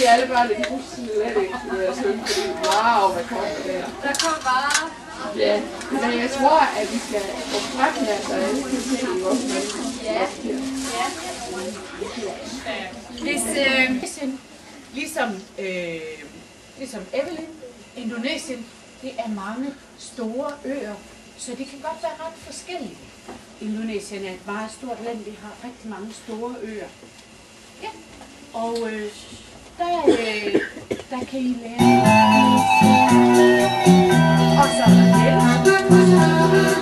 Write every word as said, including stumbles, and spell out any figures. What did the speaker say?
Ja, alle børn, de husker slet ikke, øh, svømmehallen. Wow, hvad kommer der? Der kom bare. Ja, men jeg tror, at vi skal gå frem her, så alle kan se det også, hvad vi skal. Ja. Ja. Hvis, øh, ligesom, øh, ligesom Evelyn, Indonesien, det er mange store øer, så det kan godt være ret forskelligt. Indonesien er et meget stort land, vi har rigtig mange store øer. Ja, og, øh, der, øh, der kan I lære. Og så er der den, og så er der den.